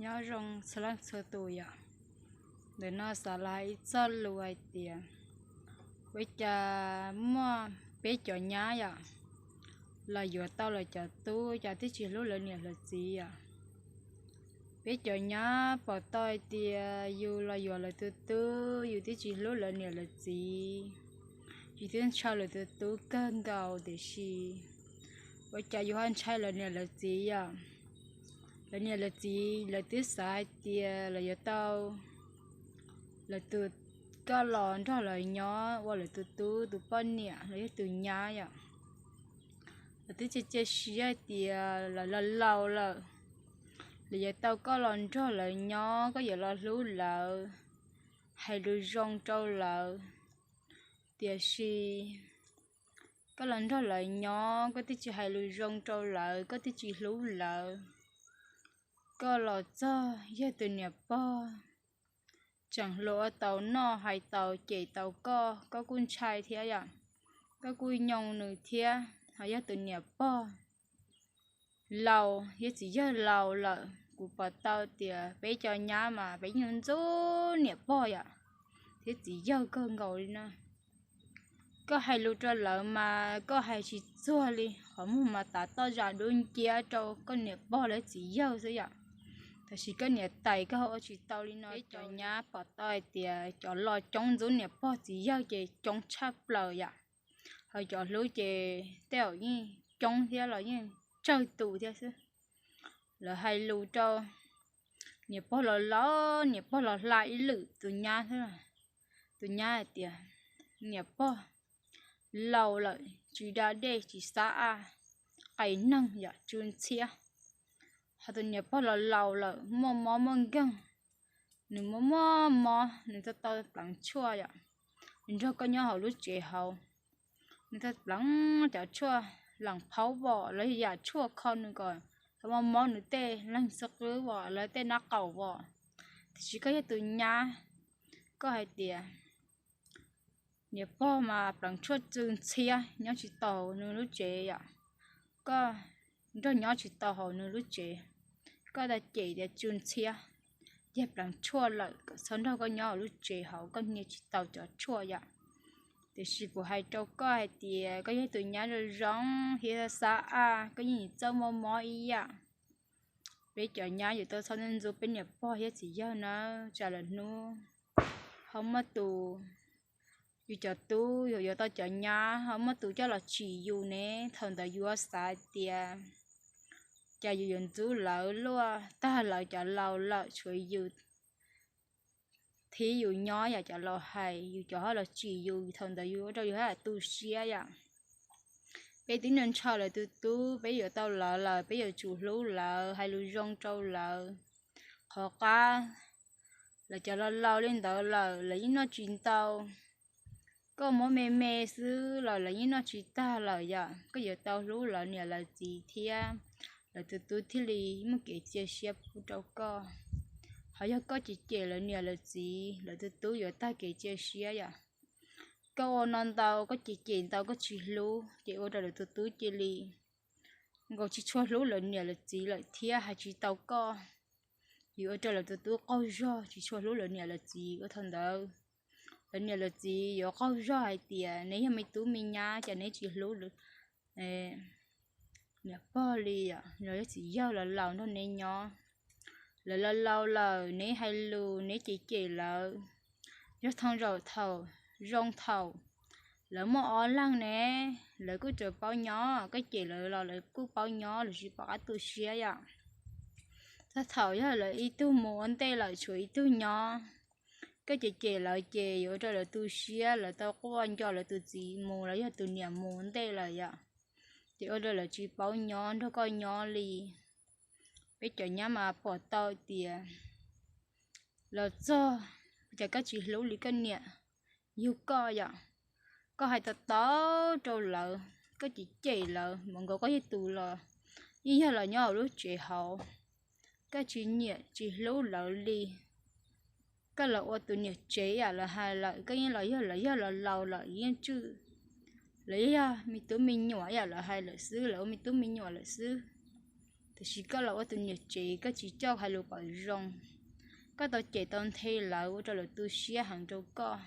Nyob zoo txhua leej txhua tus yom. Ntawm no xav los hais ib txoj lus hais tias, ua cas muaj peb cov nyab yom, los yuav tau lawv cov tub, cas twb tsis hlub lawv niam lawv txiv yom. Peb cov nyab pom tau hais tias yus los yuav lawv tus tub, yus twb tsis hlub lawv niam lawv txiv, yus twb ntshaw lawv tus tub kawg nkaus, tiam sis ua cas yus ho ntshai lawv niam lawv txiv yom. Lawv niam lawv txiv lawv twb xav hais tias lawv yuav tau lawv tus, koj los nrog lawv nyob ua lawv tus tub tus poj niam los yog tus nyab yom. Lawv twb cia cia siab hais tias lawv los laus lawm, lawv yuav tau koj los nrog lawv nyob, koj yuav los hlub lawv, hais lus zoo rau lawv. Tiam sis koj los nrog lawv nyob, koj twb tsis hais lus zoo rau lawv, koj twb tsis hlub lawv. Koj los txog yog tus niam pog tseem hluas, ua tau noj hais tau cem tau koj, koj kuj ntshai thiab yom. Koj kuj nyoo nws thiab, ho yog tus niam pog laus thiab txiv yawg laus lawm. Kuv pom tau tias peb cov nyab mas peb yeej ntxub niam pog yom, thiab txiv yawg kawg nkaus li na. Koj hais lus rau lawv mas koj hais tsis txuag li, qhov muag mas tav toj zam dub nciab rau koj niam pog lawv txiv yawg xwb yom. Tab sis koj niam tais koj ua tsis tau li no. Peb cov nyab pom tau hais tias cov los coob ntxub niam pog txiv yawg ces coob tshaj plaws yom. Ho cov hlub ces tej zaum yeej coob thiab los yeej tsawg tus thiab xwb. Lawv hais lus rau niam pog los laus, niam pog los hla ib lwm tus nyab xwb. Tus nyab hais tias niam pog laus lawm, tsis da dej tsis xav a, qais neeg yom, tsw ntxhiab. Ho tus niam pog los laus lawm, muaj mob muaj nkeeg, nws muaj muaj mob, nws tau tau pleev tshuaj yom, nws nrog koj nyob hauv lub tsev hauv, nws tau pleev cov tshuaj leem phaub vom los yam tshuaj kho nws kom tau mob mob nws tej leeg xub qwb vom los tej nab qaum vom. Tiam sis koj yog tus nyab, koj hais tias niam pog mas pleev tshuaj tsw ntxhiab nyob tsis tau hauv nws lub tsev yom, koj nrog nyob tsis tau hauv nws lub tsev, koj tau cem tias tsw ntxhiab, yog pleev tshuaj lawm kom txhob nrog koj nyob hauv lub tsev hauv, koj hnia tsis tau cov tshuaj yom. Tiam sis kuv hais rau koj hais tias koj yog tus nyab zoo zoo thiab xab a, koj yeej txawj muaj mob ib yam. Peb cov nyab yuav tau txhob ntxub peb niam pog thiab txiv yawg nawb, tsam lawm hnub ho muaj tus, yus cov tub yuav yuav tau cov nyab ho muaj tus coj los tsim yus ne, thaum ntawd yus xav tias cas yus yuav ntxub lawv luaj, tag lawv cov laus lawm tshuav yus thib yus nyob yom, cov laus hais yus cov ho los tsim yus, thaum ntawd yus ua rau yus haj yam tu siab yom. Peb twb ntshaw lawv tus tub, peb yuav tau lawv lawm, peb yuav tsum hlub lawv, hais lus zoo rau lawv. Qhov qab lawv cov laus laus li ntawd lawm, lawv yeej noj tsis ntau, koj muab me me xwb los lawv yeej noj tsis tag lawm yom. Koj yuav tau hlub lawv niam lawv txiv thiab, lawv tus tub thiaj li muaj kev cia siab pub rau koj. Ho yog koj cem cem lawv niam lawv txiv, lawv tus tub yuav tag kev cia siab yom. Koj ua no ntau, koj cem cem ntau, koj tsis hlub ces ua rau lawv tus tub cia li nkaus tsis tshua hlub lawv niam lawv txiv lawm thiab hais tsis tau koj. Yuav ua rau lawv tus tub qaug zog, tsis tshua hlub lawv niam lawv txiv, ua thaum ntawd lawv niam lawv txiv yuav qaug zog hais tias neb yog me tub me nyab, cas neb tsis hlub niam pog li, los yog txiv yawg los laus nrog neb nyob. Lawv los laus lawm, neb hais lus neb cem cem lawv, yog thaum zaum thaum zoo thaum lawv muaj ob leeg ne, lawv kuj tseem paub nyob, koj cem lawv los lawv kuj paub nyob, lawv tsis pom qab tu siab yom. Txog thaum yog lawv ib tug mus ua ntej lawm tshuav ib tug nyob, koj cem cem lawv ces yuav ua rau lawv tu siab, lawv tau quaj nco lawv tus txiv mus los yog tus niam mus ua ntej lawm yom. Ces ua rau lawv tsis paub nyob nrog koj nyob li. Peb cov nyab mas pom tau tias los txog, cas koj tsis hlub li koj niam yug koj yom. Koj hais tau tau rau lawv, koj cem cem lawv, mas nkaus koj yog tus los yeej yog los nyob hauv lub tsev hauv, koj tsis nyiam tsis hlub lawv li. Koj los ua tus niam tsev yam lawv hais lawm, koj yeej los yog lawv yog los laus lawm yeej tswj, lawv yeej yog me tub me nyuam yam lawv hais lawm xwb, lawv ua me tub me nyuam lawm xwb. tiam sis koj los ua tus niam tsev koj tsis coj hais lus kom zoo, koj tau cem tau nthe lawv ua rau lawv tu siab heev rau koj.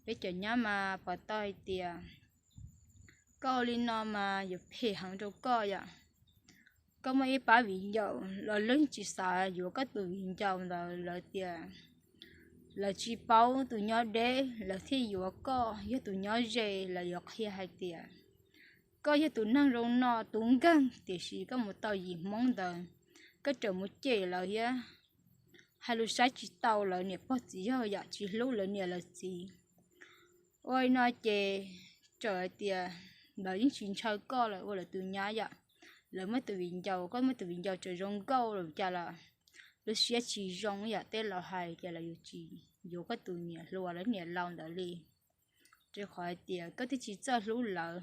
Peb cov nyab mas pom tau hais tias koj ua li no mas yuav phem heev rau koj yom. Koj muaj ib pab viv ncaus los lawv tsis xav yuav koj tus viv ncaus ntawd, lawv tias lawv tsis paub tus nyob deb lawv thiaj yuav koj, yog tus nyob ze lawv yuav qhia hais tias koj yog tus neeg zoo no tus nkeeg, tiam sis koj mus tau yim Hmoob ntawd, koj tseem mus cem lawv thiab, hais lus saib tsis taus lawv niam pog txiv yawg yom, tsis hlub lawv niam lawv txiv. Ua li no ces txawm hais tias lawv yeej tsis ntshaw koj, lawv ua lawv tus nyab yom, lawv muaj tus viv ncaus, koj muaj tus viv ncaus tseem zoo nkauj los cas los lub siab tsis zoo yom, tej laus hais tias lawv yuav tsis yuav koj tus niam hluas lawv niam laus ntawd li. Rau qhov hais tias koj twb tsis txawj hlub lawv,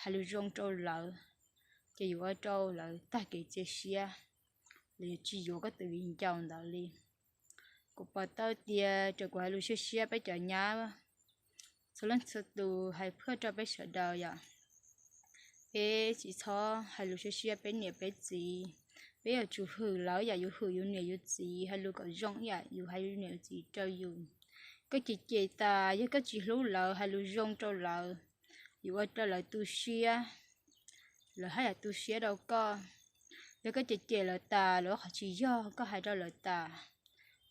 hais lus zoo rau lawv, ces yuav ua rau lawv tag kev cia siab, lawv yuav tsis yuav koj tus viv ncaus ntawd li. Kuv pom tau tias txawm kuv hais lus siab siab peb cov nyab, txhua leej txhua tus hais phaj rau peb sawv daws yom, peb tsis txhob hais lus siab siab peb niam peb txiv. Peb yuav tsum hwm lawv yam yus hwm yus niam yus txiv, hais lus kom zoo yam yus hais yus niam yus txiv rau yus. Koj cem cem tas yog koj tsis hlub lawv, hais lus zoo rau lawv, yuav ua rau lawv tu siab, lawv haj yam tu siab rau koj. Yog koj cem cem lawv tas lawv qhov tsis yog koj hais rau lawv tas,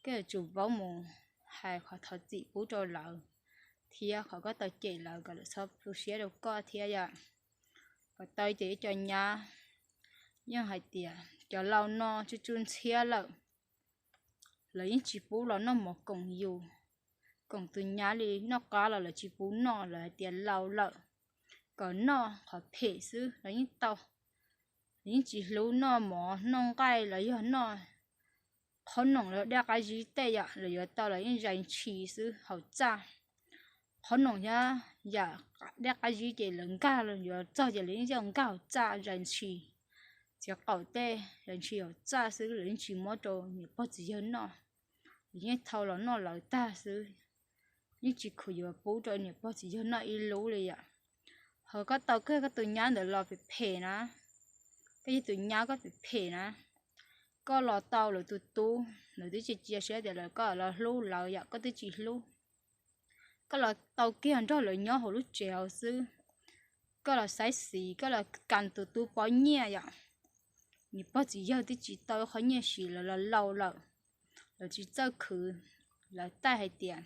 koj yuav tsum paub mus hais qhov thov txim pub rau lawv, thiab qhov koj tau cem lawv kom lawv txhob tu siab rau koj thiab yom. Kom tau tias ib co nyab yeej hais tias cov laus no tsuj tsuj ntxhiab lawm, lawv yeej tsis pub los noj mov koom yus, koom tus nyab li noj qab los lawv tsis pub noj, lawv hais tias laus lawm, kom noj qhov phem xwb los yeej tau. Lawv yeej tsis hlub noj mov noj nqaij los yog noj qhob noom los dej qab zib tej yam, lawv yuav tau los yeej zais ntshis xwb haus txaj. Qhob noom thiab yam dej qab zib ces lawv nkag los yuav txog ces lawv yeej nkag haus txaj zais ntshis, txiav qaum tej zais ntshis haus txaj xwb, lawv yeej tsis muab rau niam pog txiv yawg noj. Lawv yeej thau los noj lawv tag xwb, yeej tsis khuv yuav pub rau niam pog txiv yawg noj ib lub li yom. Ho koj tau koj tus nyab ntawd los phem phem na, koj yog tus nyab koj phem phem na, koj los tau lawv tus tub, lawv twb tsis cia siab tias lawv koj los hlub lawv yom, koj twb tsis hlub. Koj los tau kiag nrog lawv nyob hauv lub tsev hauv xwb, koj los saib xis, koj los kas tus tub pob nyiaj yom. Niam pog txiv yawg twb tsis tau qhov nyiaj siv, lawv los laus lawm, lawv tsis txawj khwv. Lawv taij hais tias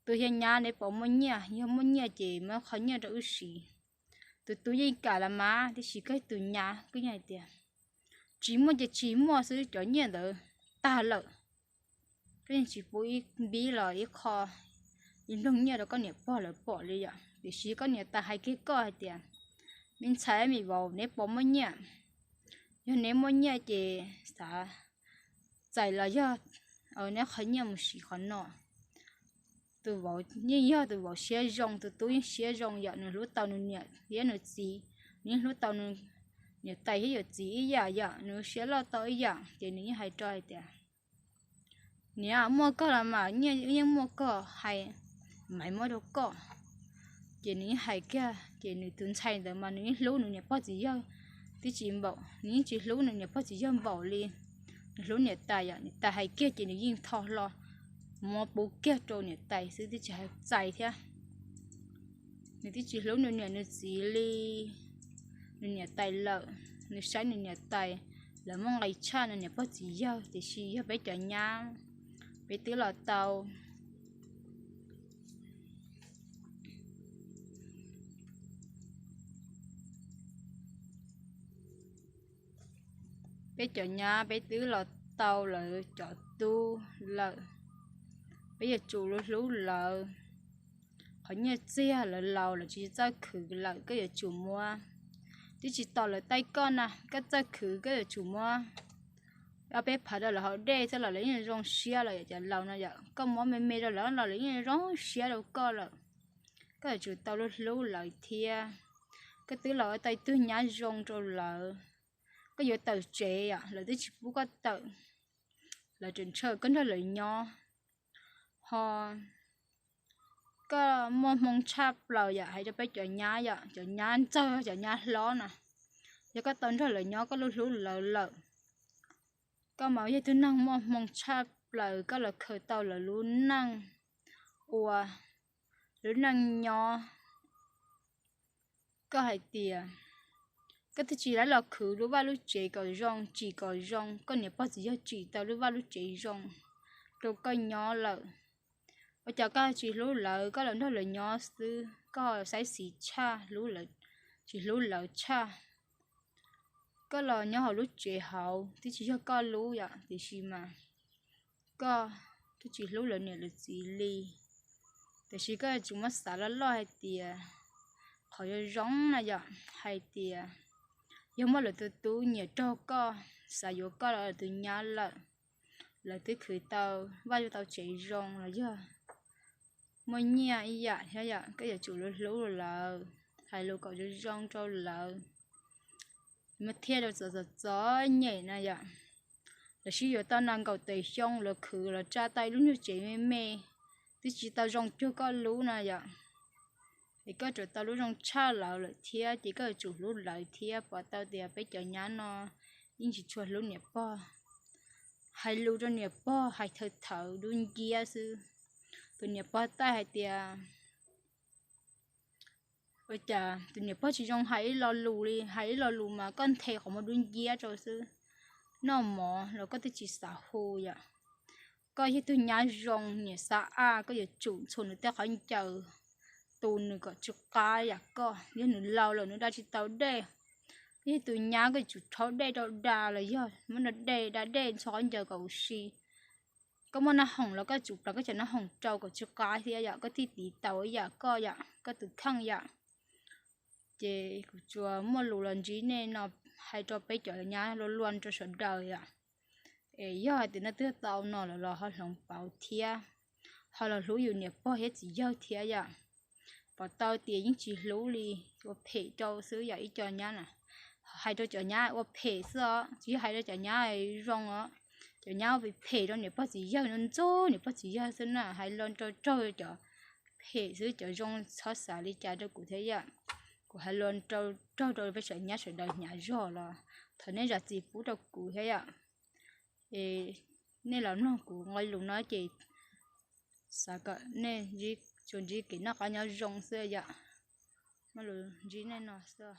tus yawg nyab neb puas muaj nyiaj, yog muaj nyiaj ces muab qhov nyiaj rau wb siv. Tus tub yeej kam los mas, tiam sis koj tus nyab koj yeej hais tias tsis muaj ces tsis muaj xwb, cov nyiaj ntawd tag lawm. Koj yeej tsis pub ib npib los ib qho, ib nplooj nyiaj rau koj niam pog lawv pom li yom. Tiam sis koj niam tais hais kiag koj hais tias me ntxhais me vauv neb puas muaj nyiaj, yog neb muaj nyiaj ces xav txais los yog neb qhov nyiaj mus siv qhov no. Tus vauv yeej yog tus vauv siab zoo, tus tub yeej siab zoo yom, nws hlub tau nws niam thiab nws txiv, nws yeej hlub tau nws niam tais thiab yawm txiv ib yam yom, nws siab loj tau ib yam, ces nws yeej hais rau hais tias niam, muaj koj los mas nyiaj yeej muaj koj, hais mas muab rau koj. Ces nws yeej hais kiag, ces nws tus ntxhais ntawd mas nws yeej hlub nws niam pog txiv yawg tib si npaum, nws yeej tsis hlub nws niam pog txiv yawg npaum li. Nws hlub niam tais yom, niam tais hais kiag ces nws yeej tho hlo muab pub kiag rau niam tais xwb twb tsis hais txais thiab. Nws twb tsis hlub nws niam nws txiv li, nws niam tais lawm, nws saib nws niam tais, lawv muaj nqis tshaj nws niam pog txiv yawg, tiam sis yog peb cov nyab, peb twb los tau peb cov nyab peb twb los tau lawv cov tub lawm, peb yuav tsum hlub lawv. Qhov nyiaj txiag lawv laus lawv tsis txawj khwv lawm koj yuav tsum muab. Twb tsis tos lawv taij koj na, koj txawj khwv koj yuav tsum muab ob peb phav rau lawv haus dej thiab los lawv yeej zoo siab lawm yom. Cov laus no yom, koj muab me me rau lawv los lawv yeej zoo siab rau koj lawm. Koj yuav tsum tau hlub lawv thiab. Koj twb los ua tau ib tug nyab zoo rau lawv. Koj yuav tawm tsev yom, lawv twb tsis pub koj tawm, lawv tseem ntshaw koj nrog lawv nyob. Ho koj muaj hmoo tshaj plaws yom, hais rau peb cov nyab yom, cov nyab ntxawg cov nyab hlob na, Yog koj tau nrog lawv nyob, koj hlub hlub lawv lawm, koj mas yog tug neeg muaj hmoo tshaj plaws, koj los khaws tau lawv lub neej ua lub neej nyob. Koj hais tias koj twb tsis laib los khwv lub vaj lub tsev kom zoo, tsim kom zoo, koj niam pog txiv yawg tsim tau lub vaj lub tsev zoo rau koj nyob lawm, ua cas koj tsis hlub lawv, koj los nrog lawv nyob xwb, koj saib xis tshaj, tsis hlub lawv tshaj. Koj los nyob hauv lub tsev hauv twb tsis yog koj lub yom, tiam sis mas koj twb tsis hlub lawv niam lawv txiv li. Tiam sis koj yuav tsum muab xav loj loj hais tias qhov zoo zoo na yom, hais tias yog muaj lawv tus tub nyiam raug koj, xav yuav koj los lawv tus nyab lawm, lawv twb khwv tau vaj tau tsev zoo los yog muaj nyiaj ib yam thiab yom, koj yuav tsum hlub hlub lawv, hais lus kom zoo zoo rau lawv, muab thiab rau txom txom txom nyem na yom. Lawv sib yuav tau nees nkaum tawm xyoo, lawv khwv los tsa tau ib lub nyuag tsev me me, twb tsis tau zoo cuag koj lub na yom. Es koj rov tau lub zoo tshaj lawv lawm thiab, ces koj yuav tsum hlub lawv thiab. Pom tau tias peb cov nyab no yeej tsis tshua hlub niam pog, hais lus rau niam pog hais thawv thawv dub nciab xwb. Tus niam pog taij hais tias ua cas tus niam pog tsis zoo hais ib lo lus li, hais ib lo lus mas koj nthe qhov muag dub nciab rau xwb. Noj mov los koj twb tsis xav hu yom. Koj yog tug nyab zoo niam xav a, koj yuav tsum ntxhua nws tej qhov ncaws, tu nws kom tsw qab yam koj. Yog nws laus lawm nws da tsis tau dej, koj yog tus nyab koj yuav tsum rhaub dej rau da los yog muab da dej, da dej ntxhua qhov ncaws kom huv si. Koj muaj noj hoom los koj tsum plas koj cov noj hoom rau kom tsw qab thiab yom, koj thiaj tiv tau ib yam koj yom, koj tus kheej yom. Ces kuv tsuas muaj lus los ntsib nej no, hais rau peb cov nyab luaj luaj rau sawv daws yom. Es yog hais tias nej twb tau no lawm los ho hloov pauv thiab, ho los hlub yus niam pog thiab txiv yawg thiab yom. Pom tau tias yeej tsis hlub li, ua phem rau xwb yom ib co nyab na. Hais rau cov nyab ua phem xwb os, tsis yog hais rau cov nyab zoo os. Cov nyab ua phem rau niam pog txiv yawg, ntxub niam pog txiv yawg xwb na, hais los rau raug cov phem xwb, cov zoo txhob xav li cas rau kuv thiab yom. Kuv hais los rau raug rau peb sawv nyab sawv daws hnyav zog los thov nej zam txim pub rau kuv thiab yom. Es nej los mloog kuv nqe lus no ces xav kom nej tsuas ntsib kev noj qab nyob zoo xwb yom. Muaj lus ntsib nej no xwb.